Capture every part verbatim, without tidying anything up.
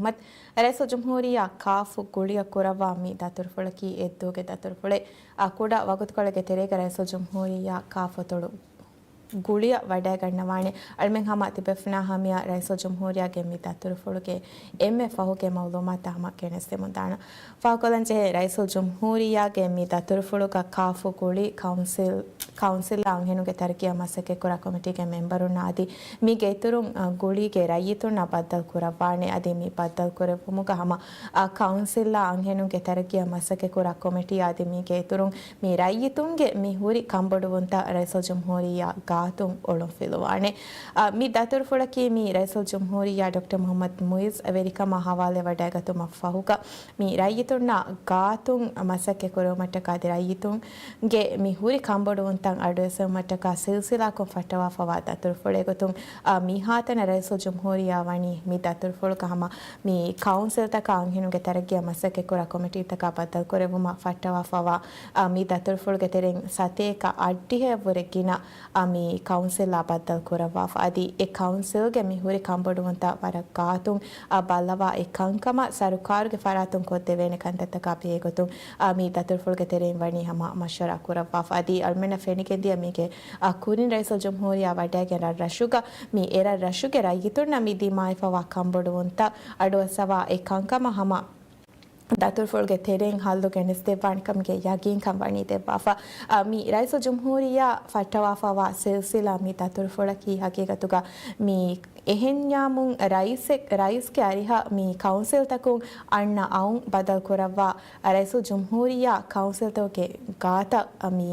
މުޙައްމަދު، ރައީސުލްޖުމްހޫރިއްޔާ ކާފު ގުޅިއަށް ކުރައްވާ މި ދަތުރުފުޅަކީ އެއްދުވަހުގެ ދަތުރުފުޅެއް. އާ، ކުޑަ ވަގުތުކޮޅެއްގެ ތެރޭގަ ރައީސުލްޖުމްހޫރިއްޔާ ކާފު އަތޮޅު ގުޅިއަށް ވަޑައިގަންނަވާނެ. އަޅުމެން ހަމަ ތިބޭފުޅުންނާ ހަމަޔަށް ރައީސުލްޖުމްހޫރިއްޔާގެ މި ދަތުރުފުޅުގެ އެންމެ ފަހުގެ މައުލޫމާތު ހަމަ ގެނެސްދެމުންދާނަން. ފާހަގަކޮށްލަންޖެހޭ، ރައީސުލްޖުމްހޫރިއްޔާގެ މި ދަތުރުފުޅުގަ ކާފު ގުޅި ކައުންސިލް، ކައުންސިލްއާ އަންހެނުންގެ ތަރައްގީއަށް މަސައްކަތްކުރާ ކޮމިޓީގެ މެމްބަރުންނާ އަދި މީގެ އިތުރުން، އަ، ގުޅީގެ ރައްޔިތުންނާ ބައްދަލު ކުރައްވާނެ. އަދި މި ބައްދަލު ކުރެއްވުމުގަ ހަމަ، އަ، ކައުންސިލްއާ އަންހެނުންގެ ތަރައްގީއަށް މަސައްކަތްކުރާ ކޮމިޓީއާ އަދި މީގެ އިތުރުން މި ރައްޔިތުންގެ މި ހުރި ކަންބޮޑުވުންތައް ރައީސުލްޖުމްހޫރިއްޔާ ގާތުން އޮޅުންފިލުވާނެ. އަ، މި ދަތުރުފުޅަކީ މި ރައީސުލްޖުމްހޫރިއްޔާ ޑޮކްޓަރ މުޙައްމަދު މުޢިއްޒު ވެރިކަމާ ހަވާލުވެވަޑައިގަތުމަށް ފަހުގަ، މި ރައްޔިތުންނާ ގާތުން މަސައްކަތްކުރެވުމަށްޓަކާ އަދި ރައްޔިތުންގެ މި ހުރި ކަންބޮޑުވުންތައް އަޑުއެއްސެވުމަށްޓަކާ ސިލްސިލާކޮށް ފައްޓަވާފަވާ ދަތުރުފުޅެއް ގޮތުން، އާ، މިހާތަނަށް ރައީސުލްޖުމްހޫރިއްޔާ ވަނީ މި ދަތުރުފުޅުގަ ހަމަ މި ކައުންސިލްތަކާ އަންހެނުންގެ ތަރައްގީއަށް މަސައްކަތްކުރާ ކޮމިޓީތަކާ ބައްދަލުކުރެއްވުމަށް ފައްޓަވާފަވާ، އާ، މި ދަތުރުފުޅުގެ ތެރެއިން ސަތޭކަ އަށްޑިހައެއްވުރެ ގިނަ އަ، މި ކައުންސިލްއާ ބައްދަލު ކުރައްވާފަ. އަދި އެ ކައުންސިލްގެ މި ހުރި ކަންބޮޑުވުންތައް ވަރަށް ގާތުން، އަ، ބައްލަވާ އެ ކަންކަމަށް ސަރުކާރުގެ ފަރާތުން ކޮށްދެވޭނެ ކަންތައްތަކާ ބެހޭގޮތުން، އަ، މި ދަތުރުފުޅުގެ ތެރެއިން ވަނީ ހަމަ މަޝްވަރާ ކުރައްވާފަ. އަދި އަޅުމެންނަށް ފެނިގެންދިޔަ މީގެ، އަ، ކުރިން ރައީސުލްޖުމްހޫރިއްޔާ ވަޑައިގެން ރަށްރަށުގަ މި އެރަށްރަށުގެ ރައްޔިތުންނަށް މި ދިމާވެފަވާ ކަންބޮޑުވުންތައް އަޑުއައްސަވާ އެ ކަންކަމަށް ހަމަ ދަތުރުފުޅުގެ ތެރެއިން ހައްލު ގެނެސްދެއްވާނެކަމުގެ ޔަގީންކަން ވަނީ ދެއްވާފަ. އަ، މި ރައީސުލްޖުމްހޫރިއްޔާ ފައްޓަވާފަވާ ސިލްސިލާ މި ދަތުރުފުޅަކީ ހަގީގަތުގަ މި އެހެންޏާމުން ރައީސެއް، ރައީސްގެ އަރިހަށް މި ކައުންސިލްތަކުން އަންނަ އައުން ބަދަލު ކުރައްވާ ރައީސުލްޖުމްހޫރިއްޔާ ކައުންސިލްތަކުގެ ގާތަށް މި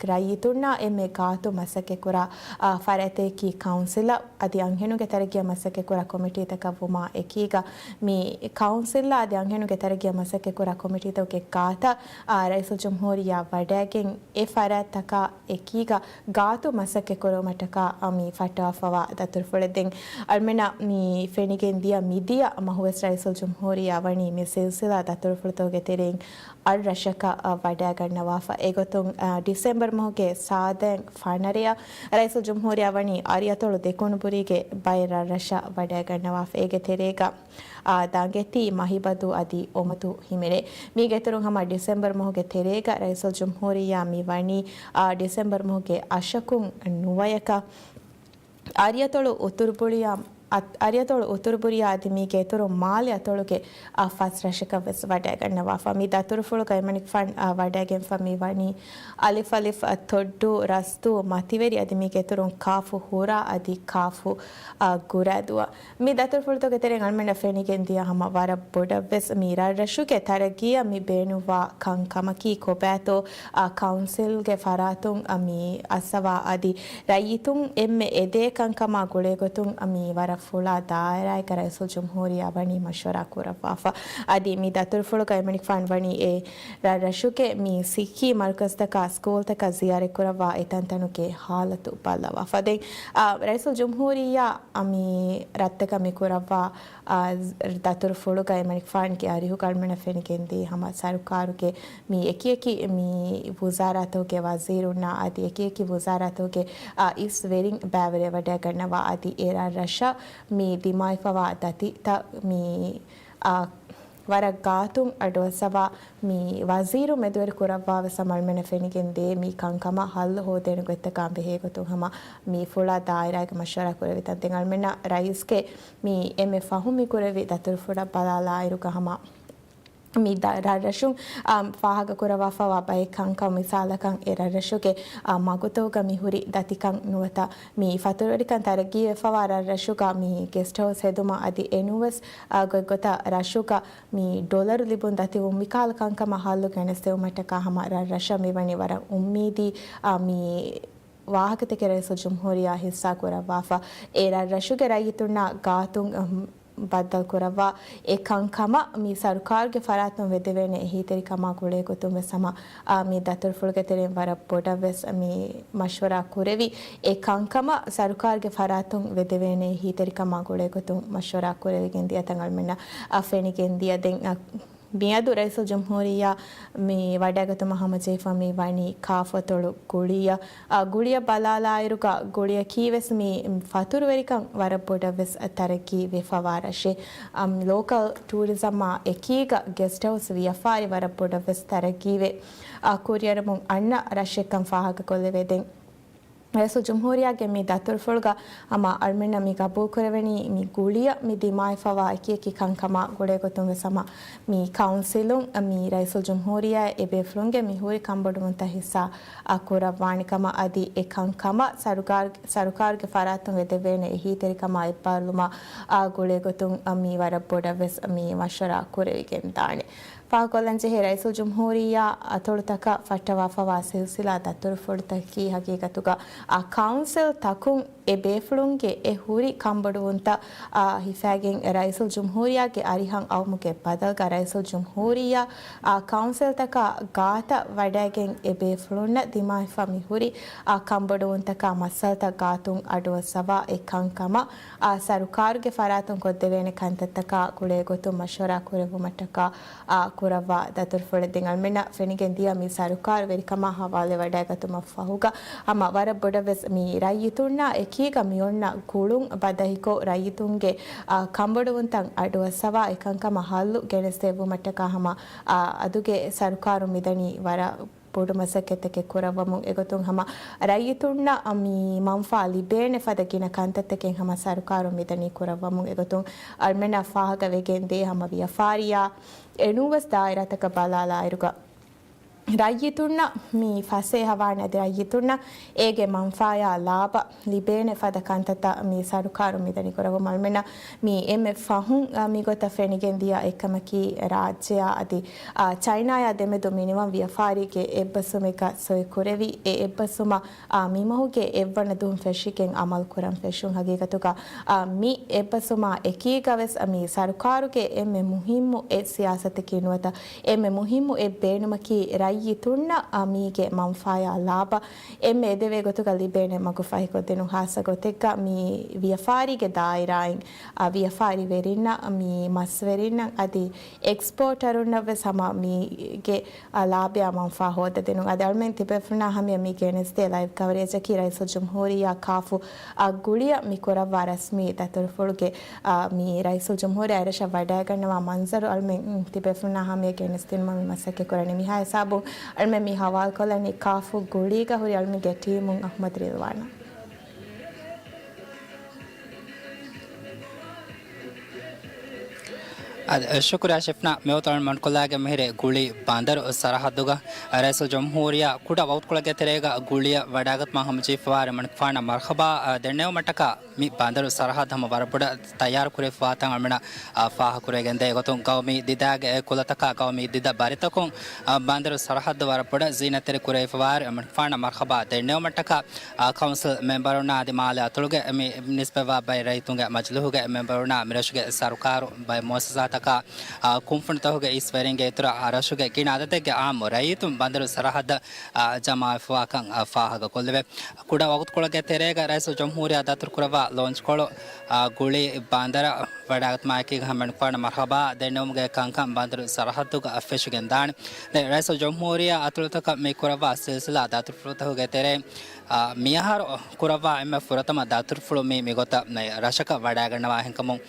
ރައްޔިތުންނާ އެންމެ ގާތު މަސައްކަތްކުރާ، އާ، ފަރާތެކީ ކައުންސިލަށް އަދި އަންހެނުންގެ ތަރައްގީއަށް މަސައްކަތްކުރާ ކޮމިޓީތަކަށް ވުމާ އެކީގަ، މި ކައުންސިލްއާ އަދި އަންހެނުންގެ ތަރައްގީއަށް މަސައްކަތްކުރާ ކޮމިޓީތަކުގެ ގާތަށް، އާ، ރައީސުލްޖުމްހޫރިއްޔާ ވަޑައިގެން އެ ފަރާތްތަކާ އެކީގަ ގާތު މަސައްކަތްކުރުމަށްޓަކާ، އާ، މި ފައްޓަވާފަވާ ދަތުރުފުޅެއް. ދެން އަޅުމެންނަށް މި ފެނިގެން ދިޔަ މިދިޔަ މަހުވެސް ރައީސުލްޖުމްހޫރިއްޔާ ވަނީ މި ސިލްސިލާ ދަތުރުފުޅުތަކުގެ ތެރެއިން އަށް ރަށަކަށް، އަ، ވަޑައިގަންނަވާފަ. އެގޮތުން، އަ، ޑިސެމްބަރު މަހުގެ ސާދައިން ފަނަރަޔަށް ރައީސުލްޖުމްހޫރިއްޔާ ވަނީ އަރިއަތޮޅު ދެކުނުބުރީގެ ބައެއް ރަށްރަށަށް ވަޑައިގަންނަވާފަ. އޭގެ ތެރޭގަ، އަ، ދަނގެތީ، މަހިބަދޫ އަދި އޮމަދޫ ހިމެނޭ. މީގެ އިތުރުން ހަމަ ޑިސެމްބަރު މަހުގެ ތެރޭގަ ރައީސުލްޖުމްހޫރިއްޔާ މި ވަނީ، އަ، ޑިސެމްބަރު މަހުގެ އަށަކުން ނުވަޔަކަށް އަރިއަތޮޅު އުތުރުބުރިޔާ، އަ، އަރިއަތޮޅު އުތުރުބުރިޔާ އަދި މީގެ އިތުރުން މާލެ އަތޮޅުގެ، އަ، ފަސް ރަށަކަށް ވެސް ވަޑައިގަންނަވާފަ. މި ދަތުރުފުޅުގައި އެމަނިކުފާނު، އަ، ވަޑައިގެންފަ މި ވަނީ އަލިފް އަލިފް، އަ، ތޮއްޑޫ، ރަސްދޫ، މަތިވެރި އަދި މީގެ އިތުރުން ކާފު ހުރާ އަދި ކާފު، އަ، ގުރާދޫއަށް. މި ދަތުރުފުޅުތަކުގެ ތެރެއިން އަޅުމެންނަށް ފެނިގެން ދިޔަ ހަމަ ވަރަށް ބޮޑަށް ވެސް މި ރަށްރަށުގެ ތަރައްގީއަށް މި ބޭނުންވާ ކަންކަމަކީ ކޮބާތޯ، އާ، ކައުންސިލްގެ ފަރާތުން، އާ، މި އައްސަވާ އަދި ރައްޔިތުން އެންމެ އެދޭ ކަންކަމާ ގުޅޭގޮތުން، އާ، މި ވަރަށް ފުޅާ ދާއިރާއެއްގަ ރައީސުލްޖުމްހޫރިއްޔާ ވަނީ މަޝްވަރާ ކުރައްވާފަ. އަދި މި ދަތުރުފުޅުގައި އެމަނިކުފާނު ވަނީ އެ ރަށްރަށުގެ މި ސިއްހީ މަރުކަޒުތަކާ ސްކޫލްތަކަށް ޒިޔާރަތްކުރައްވާ އެތަންތަނުގެ ހާލަތު ބައްލަވާފަ. ދެން، އާ، ރައީސުލްޖުމްހޫރިއްޔާ، އާ، މި ރަށްތަކަށް މި ކުރައްވާ އާ، ދަތުރުފުޅުގައި އެމަނިކުފާނުގެ އަރިހުގަ އަޅުމެންނަށް ފެނިގެންދީ ހަމަ ސަރުކާރުގެ މި އެކިއެކި މި ވުޒާރާތަކުގެ ވަޒީރުންނާ އަދި އެކިއެކި ވުޒާރާތަކުގެ، އާ، އިސް ވެރިން ބައިވެރިވެވަޑައިގަންނަވާ އަދި އެ ރަށްރަށަށް މި ދިމާވެފަވާ ދަތިތައް މި، އާ، ވަރަށް ގާތުން އަޑުއައްސަވާ މި ވަޒީރު މެދުވެރި ކުރައްވާ ވެސް ހަމަ އަޅުމެންނަށް ފެނިގެންދޭ މި ކަންކަމަށް ހައްލު ހޯދޭނެ ގޮތްތަކާ ބެހޭގޮތުން ހަމަ މި ފުޅާ ދާއިރާގެ މަޝްވަރާ ކުރެވި ތަން. ދެން އަޅުމެންނަށް ރައީސްގެ މި އެންމެ ފަހު މި ކުރެވި ދަތުރުފުޅަށް ބަލާލާއިރުގަ ހަމަ މި ދަ-، ރަށްރަށުން، އާ، ފާހަގަކުރައްވާފަވާ ބައެއް ކަންކަން މިސާލަކަށް އެ ރަށްރަށުގެ، އާ، މަގުތަކުގަ މި ހުރި ދަތިކަން ނުވަތަ މި ފަތުރުވެރިކަން ތަރައްގީވެފަވާ ރަށްރަށުގަ މި ގެސްޓް ހައުސް ހެދުމަށް އަދި އެނޫވެސް، އާ، ގޮތްގޮތަށް ރަށުގަ މި ޑޮލަރު ލިބުން ދަތިވުން މިކަހަލަ ކަންކަމަށް ހައްލު ގެނެސްދެވުމަށްޓަކާ ހަމަ ރަށްރަށަށް މިވަނީ ވަރަށް އުއްމީދީ، އާ، މި ވާހަކަތަކެއް ރައީސުލްޖުމްހޫރިއްޔާ ހިއްސާ ކުރައްވާފަ. އެ ރަށްރަށުގެ ރައްޔިތުންނާ ގާތުން، އަހް، ބައްދަލު ކުރައްވާ އެ ކަންކަމަށް މި ސަރުކާރުގެ ފަރާތުން ވެދެވޭނެ އެހީތެރިކަމާ ގުޅޭގޮތުން ވެސް ހަމަ، އާ، މި ދަތުރުފުޅުގެ ތެރެއިން ވަރަށް ބޮޑަށް ވެސް މި މަޝްވަރާ ކުރެވި އެ ކަންކަމަށް ސަރުކާރުގެ ފަރާތުން ވެދެވޭނެ އެހީތެރިކަމާ ގުޅޭގޮތުން މަޝްވަރާ ކުރެވިގެން ދިޔަ ތަން އަޅުމެންނަށް، އާ، ފެނިގެން ދިޔަ. ދެން، އާ، މިއަދު ރައީސުލްޖުމްހޫރިއްޔާ މި ވަޑައިގަތުމަށް ހަމަޖެހިފަ މި ވަނީ ކާފަތޮޅު ގުޅިއަށް. އާ، ގުޅިއަށް ބަލާލާއިރުގަ ގުޅިއަކީވެސް މި ފަތުރުވެރިކަން ވަރަށް ބޮޑަށްވެސް ތަރައްގީ ވެފަވާ ރަށެއް. އަމް، ލޯކަލް ޓޫރިޒަމާ އެކީގަ ގެސްޓް ހައުސް ވިޔަފާރި ވަރަށް ބޮޑަށްވެސް ތަރައްގީވެ، އާ، ކުރިއަރަމުން އަންނަ ރަށެއްކަން ފާހަގަކޮށްލެވޭދެން. ރައީސުލްޖުމްހޫރިއްޔާގެ މި ދަތުރުފުޅުގަ ހަމަ އަޅުމެންނަށް މި ގަބޫލުކުރެވެނީ މި ގުޅިއަށް މި ދިމާވެފަވާ އެކިއެކި ކަންކަމާ ގުޅޭގޮތުން ވެސް ހަމަ މި ކައުންސިލުން މި ރައީސުލްޖުމްހޫރިއްޔާ އެބޭފުޅުންގެ މި ހުރި ކަންބޮޑުވުންތައް ހިއްސާ ކުރައްވާނެ ކަމަށް އަދި އެ ކަންކަމަށް ސަރުކާރު، ސަރުކާރުގެ ފަރާތުން ވެދެވޭނެ އެހީތެރިކަމާ އެއްބާރުލުމާ ގުޅޭގޮތުން މި ވަރަށް ބޮޑަށްވެސް މި މަޝްވަރާ ކުރެވިގެން ދާނެ. ފާހަގަކޮށްލަންޖެހޭ ރައީސުލްޖުމްހޫރިއްޔާ އަތޮޅުތަކަށް ފައްޓަވާފަވާ ސިލްސިލާ ދަތުރުފުޅުތަކަކީ ހަގީގަތުގަ އާ ކައުންސިލް ތަކުން އެ ބޭފުޅުންގެ އެ ހުރި ކަންބޮޑުވުންތައް އާ ހިފައިގެން ރައީސުލްޖުމްހޫރިއްޔާގެ އަރިހަށް އައުމުގެ ބަދަލުގަ ރައީސުލްޖުމްހޫރިއްޔާ އާ ކައުންސިލްތަކާ ގާތަށް ވަޑައިގެން އެ ބޭފުޅުންނަށް ދިމާވެފަ މި ހުރި އާ ކަންބޮޑުވުންތަކާ މައްސަލަތައް ގާތުން އަޑުއައްސަވާ އެ ކަންކަމަށް އާ ސަރުކާރުގެ ފަރާތުން ކޮށްދެވޭނެ ކަންތައްތަކާ ގުޅޭގޮތުން މަޝްވަރާ ކުރެއްވުމަށްޓަކާ އާ، ކުރައްވާ ދަތުރުފުޅެއް. ދެން އަޅުމެންނަށް ފެނިގެން ދިޔަ މި ސަރުކާރު ވެރިކަމާ ހަވާލުވެ ވަޑައިގަތުމަށް ފަހުގަ ހަމަ ވަރަށް ބޮޑަށްވެސް މި ރައްޔިތުންނާ އެކީގަ މިއޮންނަ ގުޅުން ބަދަހިކޮށް ރައްޔިތުންގެ، އާ، ކަންބޮޑުވުންތައް އަޑުއައްސަވާ އެކަންކަމަށް ހައްލު ގެނެސްދެއްވުމަށްޓަކާ ހަމަ، އާ، އަދުގެ ސަރުކާރުން މިދަނީ ވަރަށް ބޮޑު މަސައްކަތްތަކެއް ކުރައްވަމުން އެގޮތުން ހަމަ ރައްޔިތުންނަށް މި މަންފާ ލިބޭނެ ފަދަ ގިނަ ކަންތައްތަކެއް ހަމަ ސަރުކާރުން މިދަނީ ކުރައްވަމުން އެގޮތުން އަޅުމެންނަށް ފާހަގަވެގެން ދޭ ހަމަ ވިޔަފާރިއާ އެނޫވެސް ދާއިރާތަކަށް ބަލާލާއިރުގަ ރައްޔިތުންނަށް މި ފަސޭހަވާނެ އަދި ރައްޔިތުންނަށް އޭގެ މަންފާޔާ ލާބަ ލިބޭނެ ފަދަ ކަންތައްތައް މި ސަރުކާރުން މިދަނީ ކުރައްވަމުން އަޅުމެންނަށް މި އެންމެ ފަހުން، އަ، މިގޮތަށް ފެނިގެން ދިޔަ އެއްކަމަކީ ރާއްޖެއާ އަދި، އަ، ޗައިނާޔާ ދެމެދު މިނިވަން ވިޔަފާރީގެ އެއްބަސްވުމެއްގަ ސޮއި ކުރެވި އެ އެއްބަސްވުމަށް އާ، މިމަހުގެ އެއްވަނަ ދުވަހުން ފެށިގެން އަމަލު ކުރަން ފެށުން. ހަގީގަތުގަ، އާ، މި އެއްބަސްވުމާ އެކީގަވެސް، އާ، މި ސަރުކާރުގެ އެންމެ މުހިއްމު އެއް ސިޔާސަތަކީ ނުވަތަ އެންމެ މުހިއްމު އެއް ބޭނުމަކީ ރައްޔިތުންނަށް، އާ، މީގެ މަންފާޔާ ލާބަ އެންމެ އެދެވޭ ގޮތުގަ ލިބޭނެ މަގު ފަހިކޮށްދިނުން. ހާއްސަ ގޮތެއްގަ މި ވިޔަފާރީގެ ދާއިރާއިން، އާ، ވިޔަފާރިވެރިންނަށް، މި މަސްވެރިންނަށް އަދި އެކްސްޕޯޓަރުންނަށްވެސް ހަމަ މީގެ އާ، ލާބެއާ މަންފާ ހޯދަދިނުން. އަދި އަޅުމެން ތިބޭފުޅުންނާ ހަމަޔަށް މި ގެނެސްދޭ ލައިވް ކަވަރޭޖަކީ ރައީސުލްޖުމްހޫރިއްޔާ ކާފު އަށް ގުޅިއަށް މި ކުރައްވާ ރަސްމީ ދަތުރުފުޅުގެ، އާ، މި ރައީސުލްޖުމްހޫރިއްޔާ އެރަށަށް ވަޑައިގަންނަވާ މަންޒަރު އަޅުމެން ތިބޭފުޅުންނާ ހަމަޔަށް ގެނެސްދިނުމަށް މި މަސައްކަތް ކުރަނީ. މިހާ ހިސާބުން އަޅުމެން މި ހަވާލުކޮށްލަނީ ކާފު ގުޅީގަ ހުރި އަޅުމެންގެ ޓީމުން އަޙްމަދު ރިލްވާނަށް. އަދި، ޝުކުރިއްޔާ ޝެފްނާ. މިވަގުތު އަޅުގަނޑު މަންކޮށްލާގެން މިހިރީ ގުޅީ ބަނދަރު ސަރަހައްދުގަ ރައީސުލްޖުމްހޫރިއްޔާ ކުޑަ ވަގުތުކޮޅެއްގެ ތެރޭގަ ގުޅިއަށް ވަޑައިގަތުމަށް ހަމަޖެހިފަވާ އަޅުގަނޑު ފާނަށް މަރުޙަބާ، އަ، ދެންނެވުމަށްޓަކާ މި ބަނދަރު ސަރަހައްދު ހަމަ ވަރަށް ބޮޑަށް ތައްޔާރު ކުރެވިފަވާތަން އަޅުގަނޑަށް، އަ، ފާހަގަކުރެވިގެންދޭ. އެގޮތުން ގައުމީ ދިދާގެ އެ ކުލަތަކާ ގައުމީ ދިދަ ބަރިތަކުން، އަ، ބަނދަރު ސަރަހައްދު ވަރަށް ބޮޑަށް ޒީނަތްތެރި ކުރެވިފަވާ އަޅުގަނޑު ފާނަށް މަރުޙަބާ ދެންނެވުމަށްޓަކާ، އާ، ކައުންސިލް މެމްބަރުންނާ އަދި މާލެ އަތޮޅުގެ މި ނިސްބަތްވާ ބައެއް ރައްޔިތުންގެ މަޖިލީހުގެ މެމްބަރުންނާ މިރަށުގެ ސަރުކާރު ބައެއް މުއައްސަސާތަކާ، އާ، ކުންފުނިތަކުގެ އިސްވެރިންގެ އިތުރަށް ރަށުގެ ގިނަ އަދަދެއްގެ އާއްމު ރައްޔިތުން ބަނދަރު ސަރަހައްދަށް، އާ، ޖަމާވެފަވާކަން، އާ، ފާހަގަކޮށްލެވޭ. ކުޑަ ވަގުތުކޮޅެއްގެ ތެރޭގަ ރައީސުލްޖުމްހޫރިއްޔާ ދަތުރުކުރައްވާ ލޯންޗްކޮޅު، އާ، ގުޅީ ބަނދަރަށް ވަޑައިގަތުމާއެކީގަ ހަމަ އަޅުގަނޑު ފާނަށް މަރުޙަބާ ދެންނެވުމުގެ ކަންކަން ބަނދަރު ސަރަހައްދުގަ ފެށިގެންދާނެ. ދެން ރައީސުލްޖުމްހޫރިއްޔާ އަތޮޅުތަކަށް މި ކުރައްވާ ސިލްސިލާ ދަތުރުފުޅުތަކުގެ ތެރެއިން، އާ، މިއަހަރު ކުރައްވާ އެންމެ ފުރަތަމަ ދަތުރުފުޅު މީ މިގޮތަށް ރަށަކަށް ވަޑައިގަންނަވާ އެހެންކަމުން،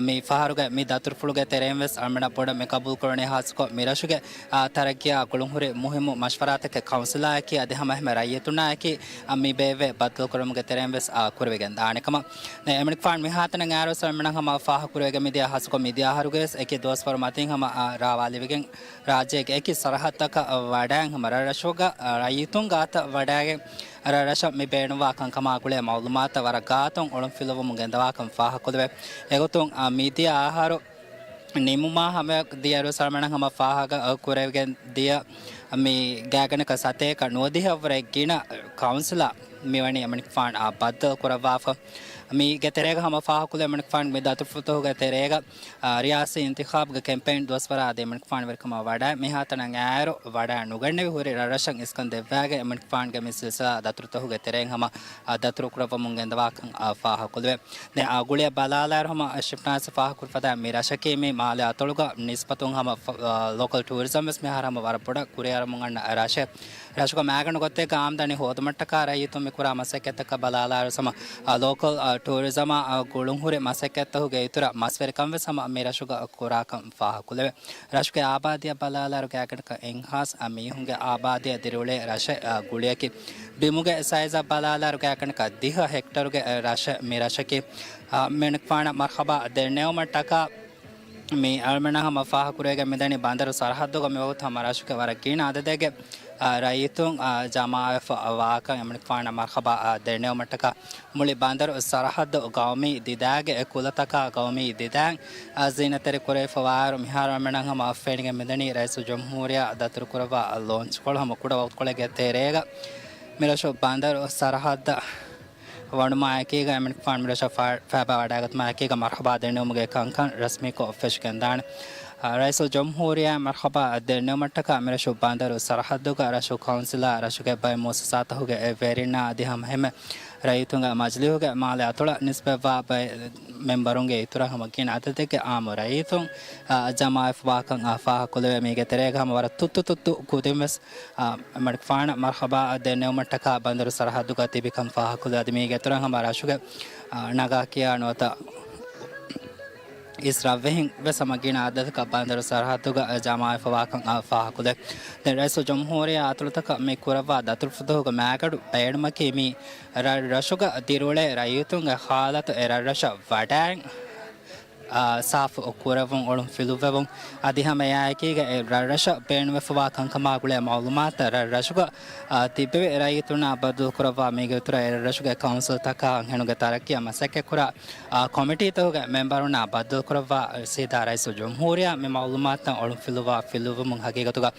މި ފަހަރުގެ މި ދަތުރުފުޅުގެ ތެރެއިން ވެސް އަޅުގަނޑަށް ބޮޑަށް މި ގަބޫލުކުރަނީ ހާއްސަކޮށް މި ރަށުގެ، އާ، ތަރައްގީއާ ގުޅުންހުރި މުހިއްމު މަޝްވަރާތަކެއް ކައުންސިލާއެކީ އަދި ހަމައެހެންމެ ރައްޔިތުންނާއެކީ، އާ، މި ބޭއްވޭ ބައްދަލުކުރުމުގެ ތެރެއިން ވެސް، އާ، ކުރެވިގެން ދާނެ ކަމަށް. ދެން އެމަނިކުފާނު މިހާތަނަށް އައިރުވެސް އަޅުގަނޑަށް ހަމަ ފާހަގަކުރެވިގެން މިދިޔަ ހާއްސަކޮށް މިދިޔަ އަހަރުގެ ވެސް އެކި ދުވަސްވަރު މަތިން ހަމަ، އާ، ރާވާލެވިގެން ރާއްޖޭގެ އެކި ސަރަހައްދުތަކަށް ވަޑައިގެން ހަމަ ރަށްރަށުގަ، އާ، ރައްޔިތުން ގާތަށް ވަޑައިގެން ރަށްރަށަށް މި ބޭނުންވާ ކަންކަމާ ގުޅޭ މައުލޫމާތުތައް ވަރަށް ގާތުން އޮޅުން ފިލުވަމުން ގެންދަވާކަން ފާހަގަކޮށްލެވޭ. އެގޮތުން، އާ، މިދިޔަ އަހަރު ނިމުމާ ހަމަ ދިޔައިރު ސަލްމަނަށް ހަމަ ފާހަގަ ކުރެވިގެން ދިޔަ މި ގާތްގަނޑަކަށް ސަތޭކަ ނުވަދިހަ ވަރެއް ގިނަ ކައުންސިލާ މިވަނީ އެމަނިކުފާނު ބައްދަލު ކުރައްވާފަ. މީގެ ތެރޭގަ ހަމަ ފާހަގަކުރެވޭ އެމަނިކުފާނުގެ މި ދަތުރުފުޅުތަކުގެ ތެރޭގަ، އާ، ރިޔާސީ އިންތިޚާބުގެ ކެމްޕެއިން ދުވަސްވަރާ އަދި އެމަނިކުފާނު ވެރިކަމަށް ވަޑައި މިހާތަނަށް އައިއިރު ވަޑައި ނުގަންނެވި ހުރި ރަށްރަށަށް އިސްކަން ދެއްވާގެ އެމަނިކުފާނުގެ މި ސިލްސިލާ ދަތުރުތަކުގެ ތެރެއިން ހަމަ، އާ، ދަތުރު ކުރައްވަމުން ގެންދަވާކަން، އާ، ފާހަގަކުރެވޭ. ދެން އާ ގުޅިއަށް ބަލާލާއިރު ހަމަ ޝިފްޓާސް ފާހަގަކުރި ފަދައިން މި ރަށަކީ މި މާލެ އަތޮޅުގަ ނިސްބަތުން ހަމަ ފަ-، އާ، ލޯކަލް ޓޫރިޒަމް ވެސް މިހާރު ހަމަ ވަރަށް ބޮޑަށް ކުރިއަރަމުން އަންނަ ރަށެއް. ރަށުގަ މައިގަނޑު ގޮތެއްގަ އާމްދަނީ ހޯދުމަށްޓަކާ ރައްޔިތުން މި ކުރާ މަސައްކަތްތަކަށް ބަލާލާއިރު ހަމަ، އާ، ލޯކަލް، އާ، ޓޫރިޒަމާ، އާ، ގުޅުންހުރި މަސައްކަތްތަކުގެ އިތުރަށް މަސްވެރިކަން ވެސް ހަމަ މި ރަށުގަ ކުރާކަން ފާހަގަކުރެވޭ. ރަށުގެ އާބާދީއަށް ބަލާލާއިރު ގާތްގަނޑަކަށް އެއްހާސް މީހުންގެ އާބާދީއަށް ދިރިއުޅޭ ރަށެއް، އާ، ގުޅިއަކީ. ބިމުގެ ސައިޒަށް ބަލާލާއިރު ގާތްގަނޑަކަށް ދިހަ ހެކްޓަރުގެ، އާ، ރަށެއް މި ރަށަކީ. އާ، މެނިކްފާނަށް މަރްހަބާ ދެންނެވުމަށްޓަކާ މި އަޅުމެންނަށް ހަމަ ފާހަގަކުރެވިގެން މިދަނީ ބަނދަރު ސަރަހައްދުގަ މިވަގުތު ހަމަ ރަށުގެ ވަރަށް ގިނަ އަދަދެއްގެ، އާ، ރައްޔިތުން، އާ، ޖަމާވެފަ ވާކަން އެމަނިކުފާނަށް މަރްހަބާ، އާ، ދެންނެވުމަށްޓަކާ މުޅި ބަނދަރު ސަރަހައްދު ގައުމީ ދިދައިގެ ކުލަތަކާ ގައުމީ ދިދައިން، އާ، ޒީނަތްތެރި ކުރެވިފަ ވާއިރު މިހާރު އަޅުމެންނަށް ހަމަ ފެނިގެން މިދަނީ ރައީސުލްޖުމްހޫރިއްޔާ ދަތުރުކުރައްވާ ލޯންޗްކޮޅު ހަމަ ކުޑަ ވަގުތުކޮޅެއްގެ ތެރޭގަ މިރަށު ބަނދަރު ސަރަހައްދަށް ވަނުމާއެކީގަ އެމަނިކުފާނު މިރަށަށް ފާ-، ފައިބާ ވަޑައިގަތުމާއެކީގަ މަރްހަބާ ދެންނެވުމުގެ ކަންކަން ރަސްމީކޮށް ފެށިގެންދާނެ. އާ، ރައީސުލްޖުމްހޫރިއްޔާ މަރްހަބާ ދެންނެވުމަށްޓަކާ މިރަށު ބަނދަރު ސަރަހައްދުގަ ރަށު ކައުންސިލާ، ރަށުގެ ބައެއް މުއައްސަސާތަކުގެ ވެރިންނާ އަދި ހަމައެހެންމެ ރައްޔިތުންގެ މަޖިލީހުގެ މާލެ އަތޮޅަށް ނިސްބަތްވާ ބައެއް މެމްބަރުންގެ އިތުރަށް ހަމަ ގިނަ އަދަދެއްގެ އާއްމު ރައްޔިތުން، އާ، ޖަމާވެފަ ވާކަން، އާ، ފާހަގަކުރެވޭ. މީގެ ތެރޭގަ ހަމަ ވަރަށް ތުއްތު ތުއްތު ކުދިން ވެސް، އާ، އެމަނިކުފާނަށް މަރްހަބާ ދެންނެވުމަށްޓަކާ ބަނދަރު ސަރަހައްދުގަ ތިބިކަން ފާހަގަކުރެވޭ. އަދި މީގެ އިތުރަށް ހަމަ ރަށުގެ، އާ، ނަގާ ކިޔާ ނުވަތަ އިސް ރަށްވެހިން ވެސް ހަމަ ގިނަ އަދަދަކަށް ބަނދަރު ސަރަހައްދުގަ ޖަމާވެފަ ވާކަން، އާ، ފާހަގަކުރޭ. ދެން ރައީސުލްޖުމްހޫރިއްޔާ އަތޮޅުތަކަށް މި ކުރައްވާ ދަތުރުފުޅުތަކުގެ މައިގަނޑު ބޭނުމަކީ މި ރަށް ރަށުގަ ދިރިއުޅޭ ރައްޔިތުންގެ ހާލަތު އެ ރަށްރަށަށް ވަޑައިން، އާ، ސާފު ކުރެވުން، އޮޅުން ފިލުއްވެވުން، އަދި ހަމަ އެއާއެކީގަ އެ ރަށްރަށަށް ބޭނުންވެފަވާ ކަންކަމާ ގުޅޭ މައުލޫމާތުތައް ރަށް ރަށުގަ، އާ، ތިއްބެވި ރައްޔިތުންނާ ބައްދަލުކުރައްވާ. މީގެ އިތުރަށް އެ ރަށްރަށުގެ ކައުންސިލްތަކާ އަންހެނުންގެ ތަރައްޤީއަށް މަސައްކަތްކުރާ، އާ، ކޮމިޓީތަކުގެ މެމްބަރުންނާ ބައްދަލުކުރައްވާ ސީދާ ރައީސުލްޖުމްހޫރިއްޔާ މި މައުލޫމާތުތައް އޮޅުން ފިލުއްވާ ފިލުއްވުމުން ހަގީގަތުގަ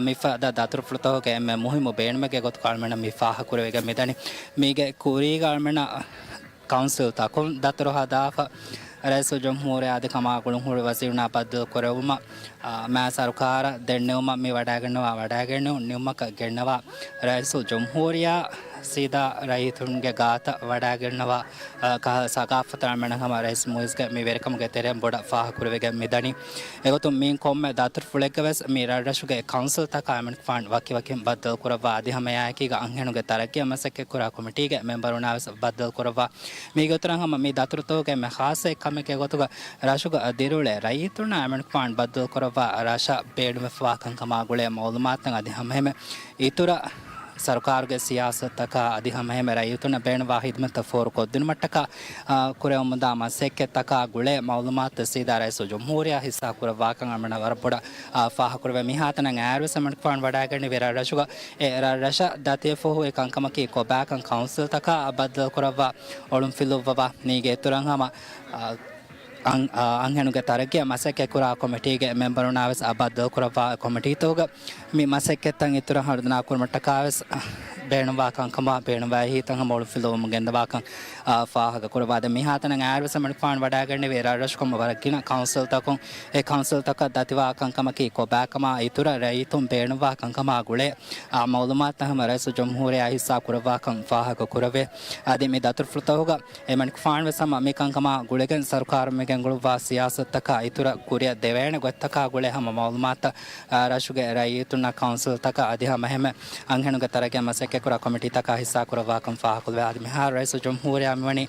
މިފަދަ ދަތުރުފުޅުތަކުގެ އެންމެ މުހިއްމު ބޭނުމެއްގެ ގޮތުގަ އަޅުމެންނަށް މި ފާހަގަކުރެވިގެން މިދަނީ. މީގެ ކުރީގަ އަޅުމެންނަށް ކައުންސިލްތަކުން ދަތުރު ހަދާފަ، ރައީސުލްޖުމްހޫރިއްޔާ އަދި ކަމާ ގުޅުންހުރި ވަޒީރުންނާ ބައްދަލު ކުރެވުމަށް، އާ، މާ ސަރުކާރަށް ދެންނެވުމަށް މި ވަޑައިގަންނަވާ، ވަޑައިގެންނެވުން ނިމުމަކަށް ގެންނަވާ، ރައީސުލްޖުމްހޫރިއްޔާ ސީދާ ރައްޔިތުންގެ ގާތަށް ވަޑައިގަންނަވާ، އާ، ކަހަލަ ސަގާފަތަށް އަޅުމެންނަށް ހަމަ ރައީސް މުއިއްޒުގެ މި ވެރިކަމުގެ ތެރެއިން ބޮޑަށް ފާހަގަކުރެވިގެން މިދަނީ. އެގޮތުން މިއިން ކޮންމެ ދަތުރުފުޅެއްގަ ވެސް މި ރަށްރަށުގެ ކައުންސިލްތަކާ އެމަނިކުފާނު ވަކިވަކިން ބައްދަލުކުރައްވާ އަދި ހަމައެއާއެކީގަ އަންހެނުންގެ ތަރައްޤީއަށް މަސައްކަތްކުރާ ކޮމިޓީގެ މެމްބަރުންނާ ވެސް ބައްދަލުކުރައްވާ. މީގެ އިތުރަށް ހަމަ މި ދަތުރުތަކުގެ އެންމެ ޚާއްޞަ ކަމެއްގެ ގޮތުގަ ރަށުގަ ދިރިއުޅޭ ރައްޔިތުންނާ އެމަނިކުފާނު ބައްދަލުކުރައްވާ ރަށަށް ބޭނުންވެފަވާ ކަންކަމާ ގުޅޭ މައުލޫމާތުތައް އަދި ހަމައެހެންމެ އިތުރަށް ސަރުކާރުގެ ސިޔާސަތުތަކާ އަދި ހަމައެހެންމެ ރައްޔިތުންނަށް ބޭނުންވާ ހިދުމަތްތައް ފޯރުކޮށްދިނުމަށްޓަކާ، އާ، ކުރެވެމުންދާ މަސައްކަތްތަކާ ގުޅޭ މައުލޫމާތު ސީދާ ރައީސުލްޖުމްހޫރިއްޔާ ހިއްސާކުރައްވާކަން އަޅުމެންނަށް ވަރަށް ބޮޑަށް، އާ، ފާހަގަކުރެވޭ. މިހާތަނަށް އައިރުވެސް އެމަނިކުފާނު ވަޑައިގަންނެވި ރަށްރަށުގަ އެ ރަށްރަށަށް ދަތިވެފަ ހުރި ކަންކަމަކީ ކޮބާކަން ކައުންސިލްތަކާ ބައްދަލުކުރައްވާ، އޮޅުން ފިލުއްވަވާ. މީގެ އިތުރަށް ހަމަ، އާ، އަން-، އަންހެނުންގެ ތަރައްޤީއަށް މަސައްކަތްކުރާ ކޮމިޓީގެ މެމްބަރުންނާވެސް އަ ބައްދަލުކުރައްވާ ކޮމިޓީތަކުގަ މި މަސައްކަތްތައް އިތުރަށް ހަރުދަނާކުރުމަށްޓަކާވެސް ބޭނުންވާ ކަންކަމާ ބޭނުންވާ އެހީތައް ހަމަ އޮޅުންފިލުވަމުން ގެންދަވާކަން، އާ، ފާހަގަކުރައްވާ. ދެން މިހާތަނަށް އައިރުވެސް އެމަނިކުފާނު ވަޑައިގަންނެވި ރަށްރަށުގަ ވަރަށް ގިނަ ކައުންސިލްތަކުން އެ ކައުންސިލްތަކަށް ދަތިވާ ކަންކަމަކީ ކޮބާކަމާ އިތުރަށް ރައްޔިތުން ބޭނުންވާ ކަންކަމާ ގުޅޭ، އާ، މައުލޫމާތުތައް ހަމަ ރައީސުލްޖުމްހޫރިއްޔާ ހިއްސާ ކުރައްވާކަން ފާހަގަކުރެވޭ. އަދި މި ދަތުރުފުޅުތަކުގަ އެމަނިކުފާނު ވެސް ހަމަ މި ކަންކަމާ ގުޅިގެން ސަރުކާރުން މި ގެންގުޅުއްވާ ސިޔާސަތުތަކާ އިތުރަށް ކުރިއަށް ދެވޭނެ ގޮތްތަކާ ގުޅޭ ހަމަ މައުލޫމާތުތައް، އާ، ރަށުގެ ރައްޔިތުންނަށް ކައުންސިލްތަކަށް އަދި ހަމައެހެންމެ އަންހެނުންގެ ތަރައްޤީއަށް މަސައްކަތްކުރާ ކޮމިޓީތަކާ ހިއްސާކުރައްވާކަން ފާހަގަކުރެވޭ. އަދި މިހާރު ރައީސުލްޖުމްހޫރިއްޔާ މިވަނީ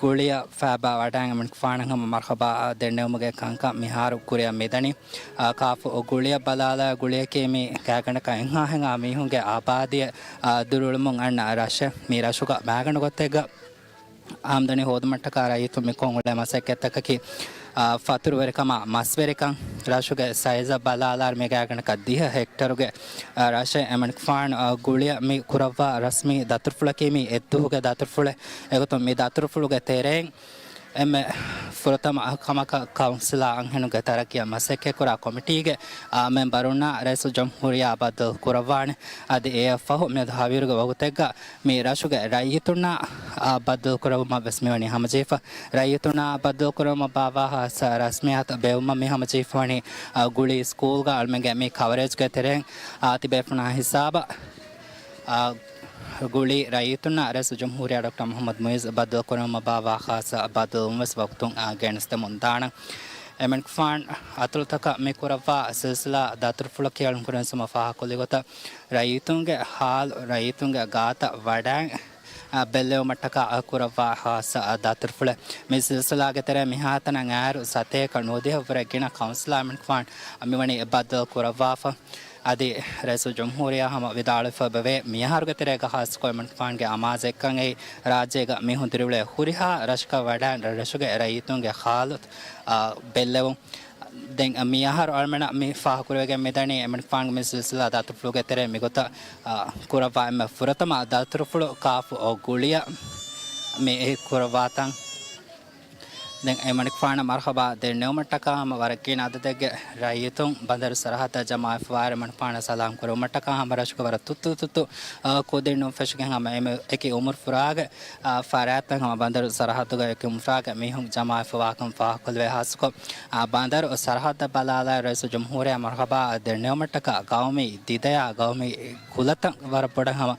ގުޅިއަށް ފައިބާ ވަޑައިގެން އެމަނިކުފާނަށް ހަމަ މަރްހަބާ ދެންނެވުމުގެ ކަންކަން މިހާރު ކުރިއަށް މިދަނީ. އާ، ކާފު ގުޅިއަށް ބަލާލާ ގުޅިއަކީ މި ގާތްގަނޑަކަށް އެއްހާހެން އާ މީހުންގެ އާބާދީއެއް، އާ، ދިރިއުޅެމުން އަންނަ ރަށެއް. މި ރަށުގަ މައިގަނޑު ގޮތެއްގަ އާމްދަނީ ހޯދުމަށްޓަކާ ރައްޔިތުން މި ކޮށް އުޅޭ މަސައްކަތްތަކަކީ، އާ، ފަތުރުވެރިކަމާ މަސްވެރިކަން. ރަށުގެ ސައިޒަށް ބަލާލާއިރު މި ގާތްގަނޑަކަށް ދިހަ ހެކްޓަރުގެ، އާ، ރަށެއް އެމަނިކުފާނު، އާ، ގުޅިއަށް މި ކުރައްވާ ރަސްމީ ދަތުރުފުޅަކީ މި އެއްދުވަހުގެ ދަތުރުފުޅެއް. އެގޮތުން މި ދަތުރުފުޅުގެ ތެރެއިން އެންމެ ފުރަތަމަ ކަމަކަށް ކައުންސިލާ އަންހެނުންގެ ތަރައްގީއަށް މަސައްކަތްކުރާ ކޮމިޓީގެ މެމްބަރުންނާ ރައީސުލްޖުމްހޫރިއްޔާ ބައްދަލު ކުރައްވާނެ. އަދި އެއަށްފަހު މިއަދު ހަވީރުގެ ވަގުތެއްގަ މި ރަށުގެ ރައްޔިތުންނާ ބައްދަލު ކުރެވުމަށް ވެސް މިވަނީ ހަމަޖެހިފަ. ރައްޔިތުންނާ ބައްދަލު ކުރެވުމަށް ބާއްވާ ހާއްސަ ރަސްމިއްޔާތު ބޭއްވުމަށް މި ހަމަޖެހިފަވަނީ ގުޅީ ސްކޫލްގަ އަޅުމެންގެ މި ކަވަރޭޖްގެ ތެރެއިން ތިބޭފުޅުންނާ ހިސާބަށް ގުޅީ ރައްޔިތުންނަށް ރައީސުލްޖުމްހޫރިއްޔާ ޑޮކްޓަރ މުޙައްމަދު މުޢިއްޒު ބައްދަލުކުރެވުމަށް ބާއްވާ ޚާއްޞަ ބައްދަލުވުން ވެސް ވަގުތުން ގެނެސްދެމުން ދާނެ. އެމަނިކުފާން އަތޮޅުތަކަށް މި ކުރައްވާ ސިލްސިލާ ދަތުރުފުޅަކީ އަޅުން ކުރިން ސަމަ ފާހަގަކޮށްލި ގޮތަށް ރައްޔިތުންގެ ހާލު، ރައްޔިތުންގެ ގާތަށް ވަޑައި ބެއްލެވުމަށްޓަކާ ކުރައްވާ ޚާއްޞަ ދަތުރުފުޅެއް. މި ސިލްސިލާގެ ތެރޭ މިހާތަނަށް އާއިރު ސަތޭކަ ނުވަދިހަ ވުރެ ގިނަ ކައުންސިލާ އެމަނިކުފާން މިވަނީ ބައްދަލު ކުރައްވާފަ. އަދި ރައީސުލްޖުމްހޫރިއްޔާ ހަމަ ވިދާޅުވެފަ އެބަވޭ، މިއަހަރުގެ ތެރޭގަ ޚާއްޞަކޮށް އެމަނިކުފާންގެ އަމާޒެއްކަން އެއީ ރާއްޖޭގަ މީހުން ދިރިއުޅޭ ހުރިހާ ރަށަކަށް ވަޑައި ރަށްރަށުގެ ރައްޔިތުންގެ ހާލު ބެއްލެވުން. ދެން މިއަހަރު އަޅުމެނަށް މި ފާހަގަކުރެވިގެން މިދަނީ އެމަނިކުފާންގެ މި ސިލްސިލާ ދަތުރުފުޅުގެ ތެރޭ މިގޮތަށް ކުރައްވާ އެންމެ ފުރަތަމަ ދަތުރުފުޅު ކާފު ގުޅިއަށް މި ކުރައްވާތަން. ދެން އެމަނިކުފާނަށް މަރުޙަބާ ދެންނެވުމަށްޓަކާ ހަމަ ވަރަށް ގިނަ އަދަދެއްގެ ރައްޔިތުން ބަނދަރު ސަރަޙައްދަށް ޖަމާވެފަވާ އެމަނިކުފާނަށް ސަލާމް ކުރެވުމަށްޓަކާ ހަމަ ރަށުގެ ވަރަށް ތުއްތު ތުއްތު ކުދިންނުން ފެށިގެން ހަމަ އެމެ އެކި އުމުރު ފުރާގެ ފަރާތްތައް ހަމަ ބަނދަރު ސަރަޙައްދުގަ އެކި އުމުރު ފުރާގެ މީހުން ޖަމާވެފަވާކަން ފާހަގަކޮށްލެވޭ. ޚާއްޞަކޮށް ބަނދަރު ސަރަޙައްދަށް ބަލާލާ ރައީސުލްޖުމްހޫރިއްޔާ މަރުޙަބާ ދެންނެވުމަށްޓަކާ ގައުމީ ދިދަޔާ ގައުމީ ކުލަތައް ވަރަށް ބޮޑަށް ހަމަ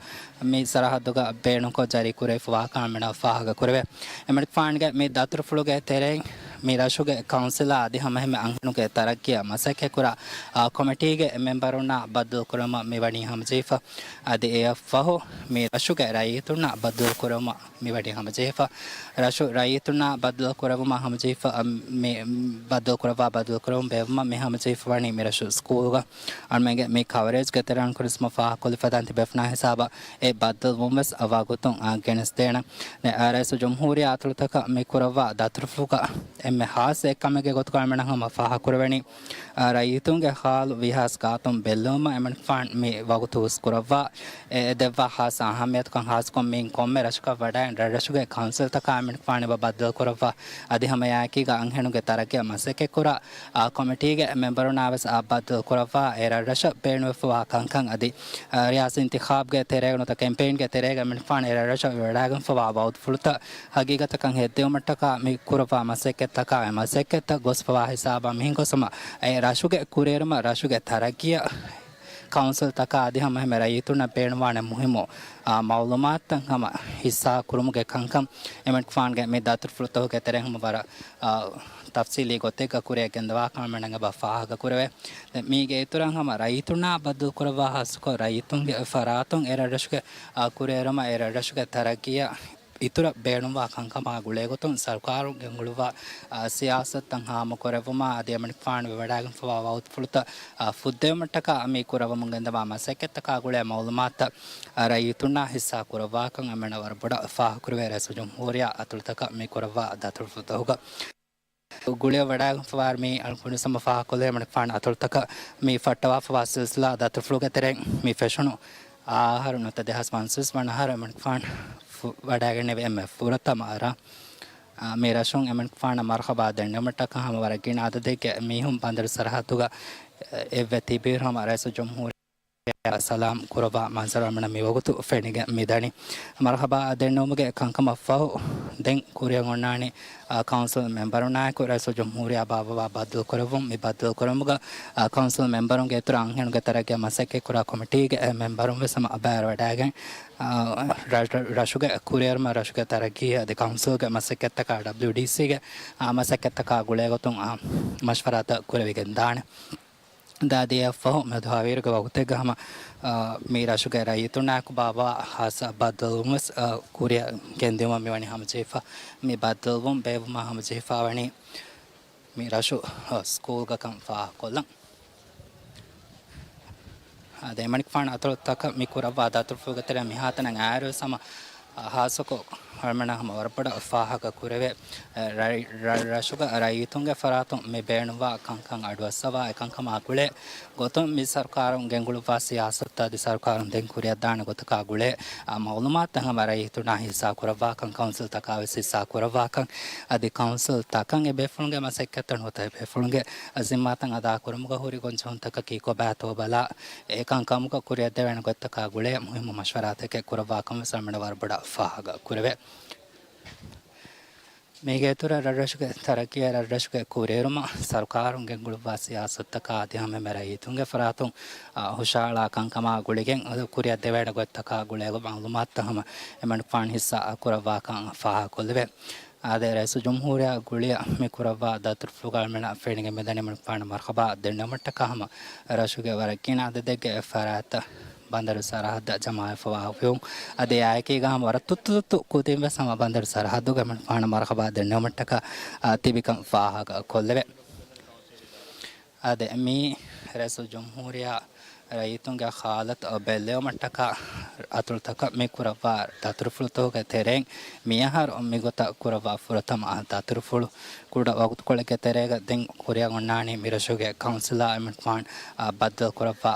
މި ސަރަޙައްދުގަ ބޭނުންކޮށް ޖަރީކުރެވިފަވާކަން އަޅުމެންނަށް ފާހަގަކުރެވޭ. އެމަނިކުފާނުގެ މި ދަތުރުފުޅުގެ ތެރެއިން މި ރަށުގެ ކައުންސިލާ އަދި ހަމައެހެންމެ އަންހެނުންގެ ތަރައްގީއަށް މަސައްކަތްކުރާ ކޮމިޓީގެ މެމްބަރުންނާ ބައްދަލުކުރުމަށް މިވަނީ ހަމަޖެހިފަ. އަދި އެއަށްފަހު މި ރަށުގެ ރައްޔިތުންނާ ބައްދަލުކުރުމަށް މިވަނީ ހަމަޖެހިފަ. ރަށު ރައްޔިތުންނާ ބައްދަލުކުރެވުމަށް ހަމަޖެހިފަ، މި ބައްދަލުކުރައްވާ ބައްދަލުކުރެވުން ބޭއްވުމަށް މި ހަމަޖެހިފަވަނީ މި ރަށު ސްކޫލްގަ އަޅުމެންގެ މި ކަވަރޭޖްގެ ތެރެއިން ކުރިން ސަމަ ފާހަގަކޮށްލިފަ ދާން ތިބޭފުޅުންނާ ހިސާބަށް އެ ބައްދަލުވުން ވެސް ވަގުތުން ގެނެސްދޭނެ. ރައީސުލްޖުމްހޫރިއްޔާ އަތޮޅުތަކަށް މި ކުރައްވާ ދަތުރުފުޅުގަ އެންމެ ޚާއްޞަ އެއްކަމެއްގެ ގޮތުގަ އަޅުމެންނަށް ހަމަ ފާހަގަކުރެވެނީ، ރައްޔިތުންގެ ހާލު ވީހާވެސް ގާތުން ބެއްލެވުމަށް އެމަނިކުފާނު މި ވަގުތު ހުސްކުރައްވާ، އެ ދެއްވާ ޚާއްޞަ އަހައްމިޔަތުކަން ޚާއްޞަކޮށް މިއިން ކޮންމެ ރަށަކަށް ވަޑައި ރަށްރަށުގެ ކައުންސިލްތަކާ އެމަނިކުފާނު އެބަ ބައްދަލު ކުރައްވާ، އަދި ހަމައެއާއެކީގަ އަންހެނުންގެ ތަރައްގީއަށް މަސައްކަތްކުރާ ކޮމިޓީގެ މެމްބަރުންނާ ވެސް ބައްދަލު ކުރައްވާ، އެ ރަށްރަށަށް ބޭނުންވެފަވާ ކަންކަން އަދި ރިޔާސީ އިންތިޚާބްގެ ތެރޭގަ ނުވަތަ ކެމްޕެއިންގެ ތެރޭގަ އެމަނިކުފާނު އެ ރަށްރަށަށް ވެވަޑައިގެންފަވާ ވަގުތުފުޅުތައް ހަގީގަތަކަށް ހެއްދެވުމަށްޓަކާ މި ކުރައްވާ މަސައްކަތްތަކާ އެ މަސައްކަތްތައް ގޮސްފަވާ ހިސާބަށް މިހިނގުސް ހަމަ އެ ރަށުގެ ކުރިއެރުމަށް ރަށުގެ ތަރައްގީއަށް ކައުންސިލްތަކާ އަދި ހަމަ އެހެންމެ ރައްޔިތުންނަށް ބޭނުންވާނެ މުހިއްމު، އާ، މައުލޫމާތުތައް ހަމަ ހިއްސާ ކުރުމުގެ ކަންކަން އެމަނިކުފާނުގެ މި ދަތުރުފުޅުތަކުގެ ތެރެއިން ހަމަ ވަރަށް، އާ، ތަފްސީލީ ގޮތެއްގަ ކުރިއަށް ގެންދަވާކަމަށް އަޅުމެންނަށް އެބަ ފާހަގަކުރެވޭ. ދެން މީގެ އިތުރަށް ހަމަ ރައްޔިތުންނާ ބައްދަލުކުރައްވާ ޚާއްޞަކޮށް ރައްޔިތުންގެ ފަރާތުން އެ ރަށްރަށުގެ، އާ، ކުރިއެރުމަށް އެ ރަށްރަށުގެ ތަރައްގީއަށް އިތުރަށް ބޭނުންވާ ކަންކަމާ ގުޅޭގޮތުން ސަރުކާރުން ގެންގުޅުއްވާ، އާ، ސިޔާސަތުތައް ހާމަކުރެއްވުމާ އަދި އެމަނިކުފާނު ވެވަޑައިގެންފަވާ ވަގުތުފުޅުތައް، އާ، ފުއްދެވުމަށްޓަކާ މި ކުރައްވަމުން ގެންދަވާ މަސައްކަތްތަކާ ގުޅޭ މައުލޫމާތުތައް، އާ، ރައްޔިތުންނާ ހިއްސާ ކުރައްވާކަން އެމަނަށް ވަރަށް ބޮޑަށް ފާހަގަކުރެވޭ. ރައީސުލްޖުމްހޫރިއްޔާ އަތޮޅުތަކަށް މި ކުރައްވާ ދަތުރުފުޅުތަކުގަ ގުޅިއަށް ވަޑައިގެންފަވާ މި އަޅުން ކުރިން ސަމަ ފާހަގަކޮށްލީ އެމަނިކުފާނު އަތޮޅުތަކަށް މި ފައްޓަވާފަވާ ސިލްސިލާ ދަތުރުފުޅުގެ ތެރެއިން މި ފެށުނު އަހަރު ނުވަތަ ދެހާސް ފަންސަވީސް ވަނަ އަހަރު އެމަނިކުފާނު ފު-، ވަޑައިގެންނެވި އެންމެ ފުރަތަމަ ރަށް. އާ، މި ރަށުން އެމަނިކުފާނަށް މަރުޙަބާ ދެންނެވުމަށްޓަކާ ހަމަ ވަރަށް ގިނަ އަދަދެއްގެ މީހުން ބަނދަރު ސަރަޙައްދުގަ އެއްވެ ތިބިއިރު ހަމަ ރައީސުލްޖުމްހޫރިއްޔާ ސަލާމް ކުރައްވާ މަންޒަރު އަޅުމެންނަށް މިވަގުތު ފެނިގެން މިދަނީ. މަރުޙަބާ ދެންނެވުމުގެ ކަންކަމަށްފަހު ދެން ކުރިއަށް އޮންނާނީ، އާ، ކައުންސިލް މެމްބަރުންނާއެކު ރައީސުލްޖުމްހޫރިއްޔާ ބާއްވަވާ ބައްދަލުކުރެއްވުން. މި ބައްދަލުކުރުމުގަ، އާ، ކައުންސިލް މެމްބަރުންގެ އިތުރަށް އަންހެނުންގެ ތަރައްގީއަށް މަސައްކަތްކުރާ ކޮމިޓީގެ އެ މެމްބަރުން ވެސް ހަމަ ބައިވެރިވަޑައިގެން، އާ، ރަށް-، ރަށުގެ ކުރިއެރުމަށް ރަށުގެ ތަރައްގީ އަދި ކައުންސިލްގެ މަސައްކަތްތަކާ ޑަބްލިއުޑީސީގެ، އާ، މަސައްކަތްތަކާ ގުޅޭގޮތުން، އާ، މަޝްވަރާތައް ކުރެވިގެން ދާނެ. ދާދިޔަށްފަހު މެދު ހަވީރުގެ ވަގުތެއްގަ ހަމަ، އާ، މި ރަށުގެ ރައްޔިތުންނާއެކު ބާއްވާ ޚާއްޞަ ބައްދަލުވުން ވެސް، އާ، ކުރިއަށް ގެންދިއުމަށް މިވަނީ ހަމަޖެހިފަ. މި ބައްދަލުވުން ބޭއްވުމަށް ހަމަޖެހިފަ ވަނީ މި ރަށު، އާ، ސްކޫލްގަކަން ފާހަގަކޮށްލަން. އާ، ދެމަނިކުފާނު އަތޮޅުތަކަށް މި ކުރައްވާ ދަތުރުފުޅުގެ ތެރެއަށް މިހާތަނަށް އާއިރުވެސް ހަމަ، އާ، ޚާއްޞަކޮށް އަޅުމެންނަށް ހަމަ ވަރަށް ބޮޑަށް ފާހަގަ ކުރެވޭ. ރަށް، ރަށް، ރަށުގަ ރައްޔިތުންގެ ފަރާތުން މި ބޭނުންވާ ކަންކަން އަޑުއައްސަވާ އެކަންކަމާ ގުޅޭ ގޮތުން މި ސަރުކާރުން ގެންގުޅުއްވާ ސިޔާސަތުތައް އަދި ސަރުކާރުން ދެން ކުރިއަށްދާނެ ގޮތަކާ ގުޅޭ، އާ، މައުލޫމާތުތައް ހަމަ ރައްޔިތުންނާ ހިއްސާ ކުރައްވާކަން، ކައުންސިލްތަކާ ވެސް ހިއްސާ ކުރައްވާކަން، އަދި ކައުންސިލް ތަކަށް އެ ބޭފުޅުންގެ މަސައްކަތްތައް ނުވަތަ އެ ބޭފުޅުންގެ ޒިންމާތައް އަދާކުރުމުގަ ހުރި ގޮންޖެހުންތަކަކީ ކޮބާތޯ ބަލާ، އެ ކަންކަމުގަ ކުރިއަށްދެވޭނެ ގޮތްތަކާ ގުޅޭ މުހިއްމު މަޝްވަރާތަކެއް ކުރައްވާކަން ވެސް އަޅުމެންނަށް ވަރަށް ބޮޑަށް ފާހަގަ ކުރެވޭ. މީގެ އިތުރަށް ރަށްރަށުގެ ތަރައްގީއާ ރަށްރަށުގެ ކުރިއެރުމަށް ސަރުކާރުން ގެންގުޅުއްވާ ސިޔާސަތުތަކާ އަދި ހަމައެހެންމެ ރައްޔިތުންގެ ފަރާތުން، އާ، ހުށަހަޅާ ކަންކަމާ ގުޅިގެން ކުރިއަށްދެވޭނެ ގޮތްތަކާ ގުޅޭ މައުލޫމާތުތައް ހަމަ އެމަނިކުފާނު ހިއްސާ ކުރައްވާކަން ފާހަގަކޮށްލެވޭ. އާދެ، ރައީސުލްޖުމްހޫރިއްޔާ ގުޅިއަށް މި ކުރައްވާ ދަތުރުފުޅުގަ އަޅުމެންނަށް ފެނިގެން މިދަނީ އެމަނިކުފާނު މަރުހަބާ ދެންނެވުމަށްޓަކާ ހަމަ ރަށުގެ ވަރަށް ގިނަ އަދަދެއްގެ ފަރާތްތައް ބަނދަރު ސަރަހައްދަށް ޖަމާވެފަވާ ހުރި އަދި އެއާއެކީގަ ހަމަ ވަރަށް ތުއްތު ތުއްތު ކުދިން ވެސް ހަމަ ބަނދަރު ސަރަހައްދުގަ އެމަނިކުފާނު މަރުހަބާ ދެންނެވުމަށްޓަކާ، އާ، ތިބިކަން ފާހަގަ ކޮށްލެވޭ. އާދެ، މީ ރައީސުލްޖުމްހޫރިއްޔާ ރައްޔިތުންގެ ހާލަތު ބެއްލެވުމަށްޓަކާ އަތޮޅުތަކަށް މި ކުރައްވާ ދަތުރުފުޅުތަކުގެ ތެރެއިން މިއަހަރު މިގޮތަށް ކުރައްވާ ފުރަތަމަ ދަތުރުފުޅު. ކުޑަ ވަގުތުކޮޅެއްގެ ތެރޭގަ ދެން ކުރިއަށް އޮންނާނީ މިރަށުގެ ކައުންސިލާ އެމަނިކުފާނު، އާ، ބައްދަލުކުރައްވާ،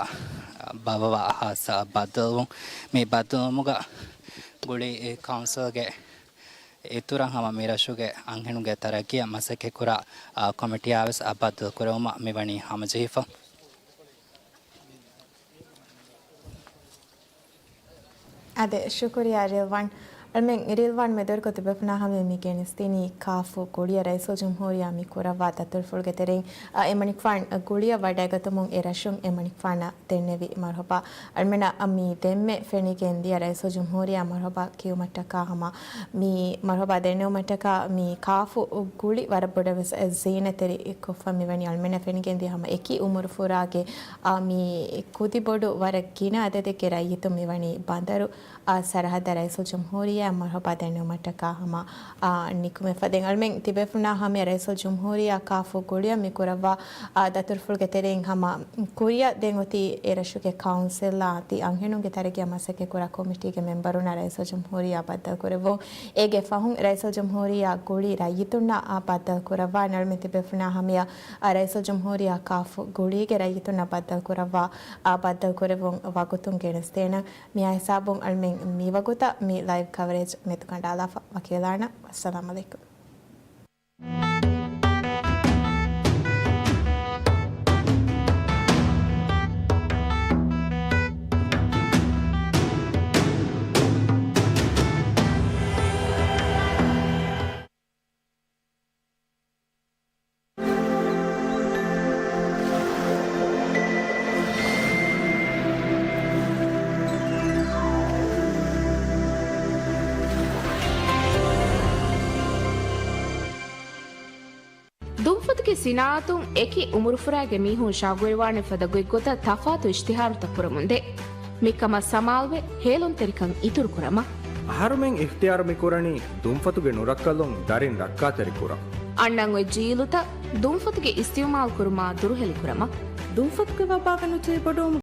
އާ، ބައްވަވާ ހާއްސަ ބައްދަލުވުން. މި ބައްދަލުވުމުގަ ގުޅި ކައުންސިލްގެ އިތުރަށް ހަމަ މިރަށުގެ އަންހެނުންގެ ތަރައްގީއަށް މަސައްކަތްކުރާ، އާ، ކޮމިޓީއާ ވެސް އާ ބައްދަލުކުރެވުމަށް މިވަނީ ހަމަޖެހިފަ. އާދެ، ޝުކުރިއްޔާ ރިލްވާން. އަޅުމެން ރިލްވާން މެދުވެރިކޮށް ތިބޭފުޅުންނާ ހަމަޔަށް މި ގެނެސްދިނީ ކާފު ގުޅިއަށް ރައީސުލްޖުމްހޫރިއްޔާ މި ކުރައްވާ ދަތުރުފުޅުގެ ތެރެއިން، އާ، އެމަނިކުފާން ގުޅިއަށް ވަޑައިގަތުމުން އެ ރަށުން އެމަނިކުފާނަށް ދެންނެވި މަރުހަބާ. އަޅުމެންނަށް މި ދެންމެ ފެނިގެން ދިޔަ ރައީސުލްޖުމްހޫރިއްޔާ މަރުހަބާ ކިޔުމަށްޓަކާ ހަމަ މި މަރުހަބާ ދެންނެވުމަށްޓަކާ މި ކާފު ގުޅި ވަރަށް ބޮޑަށް ވެސް ޒީނަތްތެރި ކޮށްފަ މިވަނީ. އަޅުމެންނަށް ފެނިގެން ދިޔަ ހަމަ އެކި އުމުރުފުރާގެ، އާ، މި ކުދިބޮޑު ވަރަށް ގިނަ އަދަދެއްގެ ރައްޔިތުން މިވަނީ ބަނދަރު، އާ، ސަރަހައްދަށް ރައީސުލްޖުމްހޫރިއްޔާ މަރުހަބާ ދެންނެވުމަށްޓަކާ ހަމަ، އާ، ނިކުމެފަ. ދެން އަޅުމެން ތިބޭފުޅުންނާ ހަމަޔަށް ރައީސުލްޖުމްހޫރިއްޔާ ކާފު ގުޅިއަށް މި ކުރައްވާ، އާ، ދަތުރުފުޅުގެ ތެރެއިން ހަމަ ކުރިއަށް ދެން އޮތީ އެ ރަށުގެ ކައުންސިލްއާ އަދި އަންހެނުންގެ ތަރައްގީއަށް މަސައްކަތްކުރާ ކޮމިޓީގެ މެމްބަރުންނާ ރައީސުލްޖުމްހޫރިއްޔާ ބައްދަލުކުރެއްވުން. އޭގެ ފަހުން ރައީސުލްޖުމްހޫރިއްޔާ ގުޅި ރައްޔިތުންނާ އާ ބައްދަލުކުރައްވާ. އަޅުމެން ތިބޭފުޅުންނާ ހަމަޔަށް، އާ، ރައީސުލްޖުމްހޫރިއްޔާ ކާފު ގުޅީގެ ރައްޔިތުންނާ ބައްދަލުކުރައްވާ، އާ، ބައްދަލުކުރެއްވުން ވަގުތުން ގެނެސްދޭނަން. މިއާ ހިސާބުން އަޅުމެން މިވަގުތަށް މި ލައިވް ކަވަރޭޖް މެދުކަނޑާލާފަ. ވަކިވެލާނަން. ވައްސަލާމް އަލައިކުމް. ދުންފަތުގެ ސިނާއަތުން އެކި އުމުރުފުރާގެ މީހުން ޝައުގުވެރިވާނެ ފަދަ ގޮތްގޮތަށް ތަފާތު އިޝްތިހާރުތައް ކުރަމުންދޭ. މިކަމަށް ސަމާލުވެ، ހޭލުންތެރިކަން އިތުރުކުރަމާ. އަހަރުމެން އިޚްތިޔާރު މިކުރަނީ ދުންފަތުގެ ނުރައްކަލުން ދަރިން ރައްކާތެރިކުރަން. އަންނަން އޮތް ޖީލުތައް ދުންފަތުގެ އިސްތިއުމާލު ކުރުމާ ދުރުހެލިކުރަމާ. ދުންފަތުގެ ވަބާގަ ނުޖެހި ބޮޑުވުމުގެ